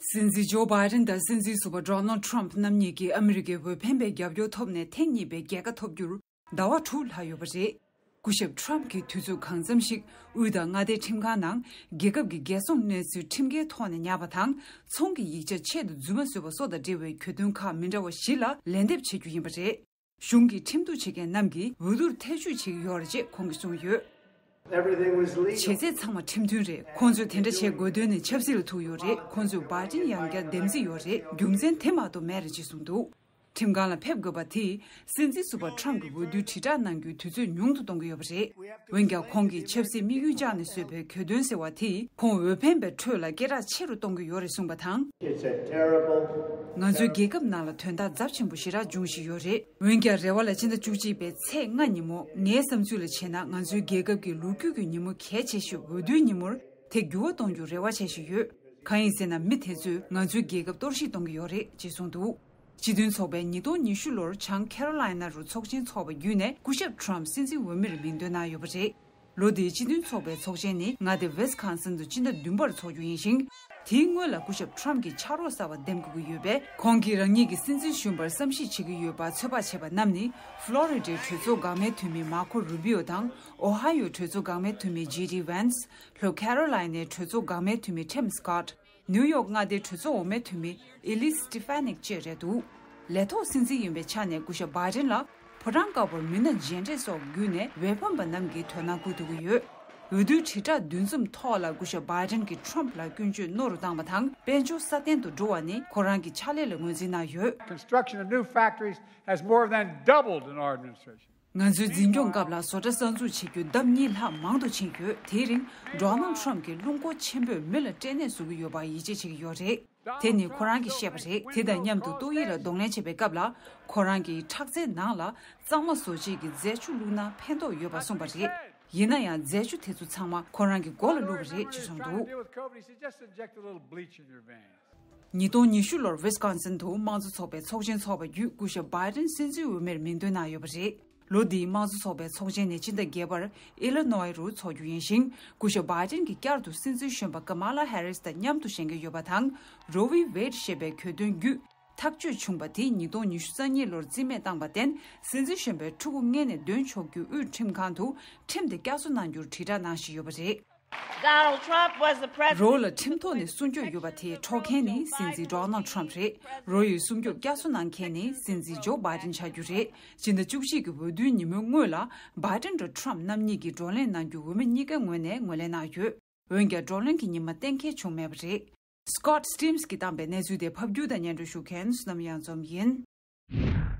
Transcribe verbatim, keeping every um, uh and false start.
སྲིད་འཛིན་ཇོ་བྷའི་ཌེན་དང་སྲིད་འཛིན་ཟུར་པ་ཌོ་ནལ་ཌི་ཊརམ་ཕི་རྣམ་གཉིས་ཀྱིས་ཨ་མི་རི་ཀའི་འོས་འཕེན་པའི་རྒྱབ་སྐྱོར་ཐོབ་ནས་ཐེངས་གཉིས་པའི་རྒྱལ་ཁ་ཐོབ་རྒྱུར་ཟླ་བ་དྲུག་ལྷག་ཡོད་པ་རེད། སྐུ་ཞབས་ཊརམ་ཕི་གིས་དུས་ཚོད་གང་འཚམ་ཞིག་དབུས་དང་མངའ་སྡེའི་ཁྲིམས་ཁང་ནང་རྒྱལ་ཁབ་ཀྱི་རྒྱལ་སྲུང་གནས་ཚུལ་ཁྲིམས་འགལ་ཐོག་ནས་ཉར་བ་དང་། ཚོང་གི་ཡིག་ཆ་ཆེད་དུ་རྫུན་མ་བཟོས་པ་སོགས་དང་འབྲེལ་བའི་གྱོད་དོན་ཁག་མི་འདྲ་བ་བཞི་ལ་ལན་འདེབས་བྱེད་རྒྱུ་ཡིན་པ་རེད། གཞུང་གི་ཁྲིམས་གཏུག་བྱེད་མཁན་རྣམས་ཀྱིས་འོས་བསྡུར་ཐེ་བྱུས་བྱེད་ཀྱི་ཡོད་རེད་ཅེས་ཁོང་གིས་གསུངས་ཡོད། Everything was legal. བྱས་ཚད་ཚང་མ་ཁྲིམས་མཐུན་རེད། ཁོང་ཚོས་དེ་འདྲ་བྱེད་དགོས་དོན་ནི་ཆབ་སྲིད་ལ་ཐུག་ཡོད་རེད། ཁོང་ཚོས་བྷའི་ཌེན་ཡང་བསྐྱར་འདེམས་རྩིས་ཡོད་རེད། རྒྱུ་མཚན་དེ་མ་གཏོགས་མེད་རེད་ཅེས་གསུངས་འདུག་ཁྲིམས་ཁང་ལ་ཕེབས་དགོས་པ་དེས་སྲིད་འཛིན་ཟུར་པ་ཊརམ་གྱི་འོས་བསྡུའི་དྲིལ་བསྒྲགས་གནང་རྒྱུའི་དུས་ཚོད་ཉུང་དུ་གཏོང་གི་ཡོད་པ་རེད། འོན་ཀྱང་ཁོང་གིས་ཆབ་སྲིད་དམིགས་ཡུལ་བཅངས་ནས་བཟོས་པའི་གྱོད་དོན་ཟེར་བ་དེས་ཁོང་འོས་འཕེན་པའི་ཁྲོད་ལ་སྐད་གྲགས་ཆེ་རུ་གཏོང་གི་ཡོད་རེད་གསུངས་པ་དང་། It's a terrible ང་ཚོའི་རྒྱལ་ཁབ་ནང་ལ་དོན་དག་ཚབས་ཆེན་པོ་ཞེ་དྲག་འབྱུང་བཞིན་ཡོད་རེད། འོན་ཀྱང་རེ་བ་ལ་སྤྱི་ཟླ་བཅུ་གཅིག་པའི་ཚེས་ལྔ་ཉིན་མོ། ངའི་བསམ་ཚུལ་ལ་བྱས་ན་ང་ཚོའི་རྒྱལ་ཁབ་ཀྱི་ལོ་རྒྱུས་ཀྱི་ཉིན་མོ་གལ་ཆེ་ཤོས་འོས་བསྡུའི་ཉིན་མོར་དེ་འགྱུར་བ་གཏོང་རྒྱུར་རེ་བ་བྱེད་བཞིན་ཡོད། གང་ཡིན་ཟེར་ན་མི་དེ་ཚོས་ང་ཚོའི་རྒྱལ་ཁབ་གཏོར་བཤིག་གཏོང་གི་ཡོད་རེད་ཅེས་གསུངས་འདུག་སྤྱི་མཐུན་ཚོགས་པས་ཉིས་སྟོང་ཉི་ཤུ་ལོར་བྱང་ཁེ་རོ་ལའི་ན་རུ་ཚོགས་ཆེན་འཚོགས་པ་བརྒྱུད་ནས་སྐུ་ཞབས་ཊརམ་སྲིད་འཛིན་འོས་མིར་མིང་འདོན་གནང་ཡོད་པ་རེད། ལོ་འདིའི་སྤྱི་མཐུན་ཚོགས་པའི་ཚོགས་ཆེན་ནི་མངའ་སྡེ་ཝེ་སི་ཁོན་སིན་དུ་སྤྱི་ཟླ་བདུན་པར་འཚོགས་རྒྱུ་ཡིན་ཞིང་། དེའི་སྔོན་ལ་སྐུ་ཞབས་ཊརམ་གྱིས་ཕྱག་རོགས་གསར་པ་འདེམས་དགོས་ཀྱི་ཡོད་པས། ཁོང་གིས་རང་ཉིད་ཀྱི་སྲིད་འཛིན་གཞོན་པར་བསམ་གཞིག་བྱེད་ཀྱི་ཡོད་པ་ཚོད་དཔག་བྱས་པ་རྣམས་ནི། ཕློ་རི་ཌའི་གྲོས་ཚོགས་འགག་མའི་འཐུས་མི་མར་ཁོ་རུ་བྷི་ཨོ་དང་། ཨོ་ཧའི་ཡོའི་གྲོས་ཚོགས་འགག་མའི་འཐུས་མི་ཇེ་ཌི་ཝན་སི། ལྷོ་ཁེ་རོ་ལའི་ནའི་གྲོས་ཚོགས་འགག་མའི་འཐུས་མི་ཊིམ་སི་ཀོཊ། ནིའུ་ཡོག་མངའ་སྡེའི་གྲོས་ཚོགས་འོག་མའི་འཐུས་མི་ཨེ་ལིས་སི་ཊི་ཧྥེ་ནིག་བཅས་རེད་འདུག་ལས་ཐོག་སྲིད་འཛིན་ཡིན་པའི་ཆ་ནས་སྐུ་ཞབས་བྷའི་ཌེན་ལ་ཕོ་བྲང་དཀར་པོར་མི་སྣ་མཇལ་འཕྲད་སོགས་བརྒྱུད་ནས་འོས་འཕེན་པ་རྣམས་ཀྱིས་དོ་སྣང་བསྐུལ་ཐུབ་ཀྱི་ཡོད། འོས་བསྡུའི་དྲིལ་བསྒྲགས་འདུ་འཛོམས་ཐོག་ལ་སྐུ་ཞབས་བྷའི་ཌེན་གྱིས་ཊརམ་ཕི་ལ་སྐྱོན་བརྗོད་རྣོ་རུ་བཏང་བ་དང་། དཔལ་འབྱོར་སྲ་བརྟན་དུ་འགྲོ་བ་ནི་ཁོ་རང་གི་ཕྱག་ལས་ལ་ངོས་འཛིན་གནང་ཡོད། Construction of new factories has more than doubled in our administration. ང་ཚོའི་འཛིན་སྐྱོང་སྐབས་ལ་བཟོ་གྲྭ་གསར་འཛུགས་བྱེད་རྒྱུ་ལྡབ་གཉིས་ལྷག་མང་དུ་ཕྱིན་ཡོད། དེའི་རིང་ཌོ་ནལ་ཌི་ཊརམ་ཕི་གྱིས་རླུང་འཁོར་ཆེན་པོས་མི་ལ་སྐྲན་ནད་བཟོ་གི་ཡོད་པར་ཡིད་ཆེས་བྱེད་ཀྱི་ཡོད་རེད། དེ་ནི་ཁོ་རང་གིས་བཤད་པ་རེད། དེ་དང་མཉམ་དུ་ཏོག་དབྱིབས་ལ་གདོང་ལེན་བྱེད་པའི་སྐབས་ལ་ཁོ་རང་གིས་ཁྲག་རྩའི་ནང་ལ་གཙང་མ་བཟོ་བྱེད་ཀྱི་རྫས་ཆུ་བླུགས་ན་ཕན་ཐོགས་ཡོད་པ་གསུངས་པ་རེད། ཡིན་ན་ཡང་རྫས་ཆུ་དེ་ཚོ་ཚང་མ་ཁོ་རང་གི་མགོ་ལ་བླུགས་པ་རེད་ཅེས་གསུངས་འདུག Deal with COVID, he said, "Just inject a little bleach in your veins." ཉིས་སྟོང་ཉི་ཤུ་ལོར་ཝི་སི་ཀོན་སིན་དུ་དམངས་གཙོ་ཚོགས་པའི་ཚོགས་ཆེན་འཚོགས་པ་བརྒྱུད་སྐུ་ཞབས་བྷའི་ཌེན་སྲིད་འཛིན་འོས་མིར་མིང་འདོན་གནང་ཡོད་པ་རེད། ལོ་འདིའི་དམངས་གཙོ་ཚོགས་པའི་ཚོགས་ཆེན་ནི་སྤྱི་ཟླ་བརྒྱད་པར་ཨི་ལི་ནོའི་རུ་འཚོགས་རྒྱུ་ཡིན་ཞིང་། སྐུ་ཞབས་བྷའི་ཌེན་གྱིས་བསྐྱར་དུ་སྲིད་འཛིན་གཞོན་པ་ཀ་མ་ལ་ཧེ་རིས་དང་མཉམ་དུ་བཞེངས་ཀྱི་ཡོད་པ་དང་། རོ་ཝི་ཝེ་ཌི་ཞེས་པའི་གྱོད་དོན་བརྒྱུད་ཐག་གཅོད་བྱུང་བ་དེ་ཉིས་སྟོང་ཉི་ཤུ་རྩ་གཉིས་ལོར་རྩིས་མེད་བཏང་བར་བརྟེན། སྲིད་འཛིན་གཞོན་པའི་ཕྲུ་གུ་མངལ་ནས་འདོན་ཆོག་རྒྱུ་དབུས་ཁྲིམས་ཁང་དུ་ཁྲིམས་དེ་བསྐྱར་གསོ་གནང་རྒྱུར་དྲིལ་བསྒྲགས་གནང་བཞིན་ཡོད་པ་རེད། Donald Trump was the president. རོ་ལ་ཁྲིམས་ཐོག་ནས་སྲུང་སྐྱོབ་ཡོད་པ་དེ་འཕྲོག་མཁན་ནི་སྲིད་འཛིན་ཌོ་ནལ་ཌི་ཊརམ་ཕི་རེད། རོ་ཡི་སྲུང་སྐྱོབ་བསྐྱར་གསོ་གནང་མཁན་ནི་སྲིད་འཛིན་ཇོ་བྷའི་ཌེན་ཆགས་རྒྱུ་རེད། སྤྱི་ཟླ་བཅུ་གཅིག་གི་འོས་བསྡུའི་ཉིན་མོའི་སྔོན་ལ་བྷའི་ཌེན་དང་ཊརམ་ཕི་རྣམ་གཉིས་ཀྱིས་བགྲོ་གླེང་གནང་རྒྱུ་འོས་མི་གཉིས་ཀའི་ངོས་ནས་ངོས་ལེན་གནང་ཡོད། འོན་ཀྱང་བགྲོ་གླེང་གི་ཉི་མ་གཏན་འཁེལ་བྱུང་མེད་པ་རེད། སི་ཀོཊ་སི་ཊིམ་སི་གིས་བཏང་པའི་གནས་ཚུལ་དེ་ཕབ་སྒྱུར་དང་སྙན་སྒྲོན་ཞུ་མཁན་བསོད་ནམས་གཡང་འཛོམས་ཡིན།